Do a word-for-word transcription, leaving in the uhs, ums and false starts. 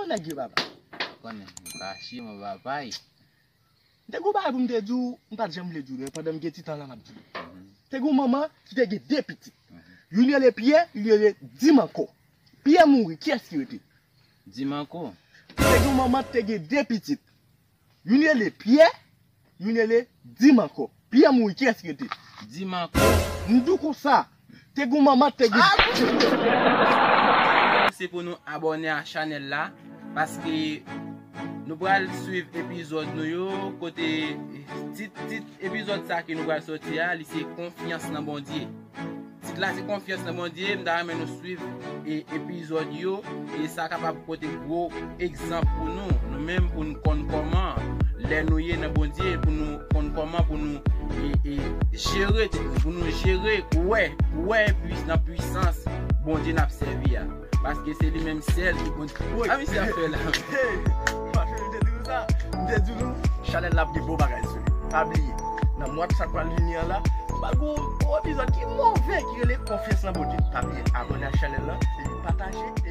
Nèg yo papa. Konnen, m kache mwen papay. M te gon bagay pou m te di w, m pa t janm vle di w, men pandan m gen ti tan la m ap di w. Te gon manman ki te gen de pitit. Youn rele Pyè, youn rele Dimanko. Pyè mouri, kiyès ki rete? Dimanko. Te gon manman ki te gen de pitit. Youn rele Pyè, youn rele Dimanko. Pyè mouri, kiyès ki rete? Dimanko. M di w konsa, te gon manman ki te gen Se pou nou abòne a chanèl la, paske nou pral swiv epizòd nou yo, kote tit, tit epizòd sa ke nou pral sòti a, li se konfyans nan Bondye. Tit la se konfyans nan Bondye, m ta renmen nou swiv e epizòd yo, e sa kapab pote gwo egzanp pou nou, nou menm pou nou konn kòman, lè nou ye nan Bondye, pou nou konn kòman pou nou e, e jere tit nou, pou nou jere, kwè, kwè pwis-, nan pwisans Bondye n ap sèvi a. Paske se li menm sèl ki konn. A misye ap fè la. Hey, paske m te di nou sa, m te di nou, chanèl la ap gen bon bagay sou li. Pa bliye, nan mwa sa k pral vini an la, m pral gon epizòd ki move, ki rele konfyans nan Bondye. Pa bliye abòne ak chanèl la, epi pataje.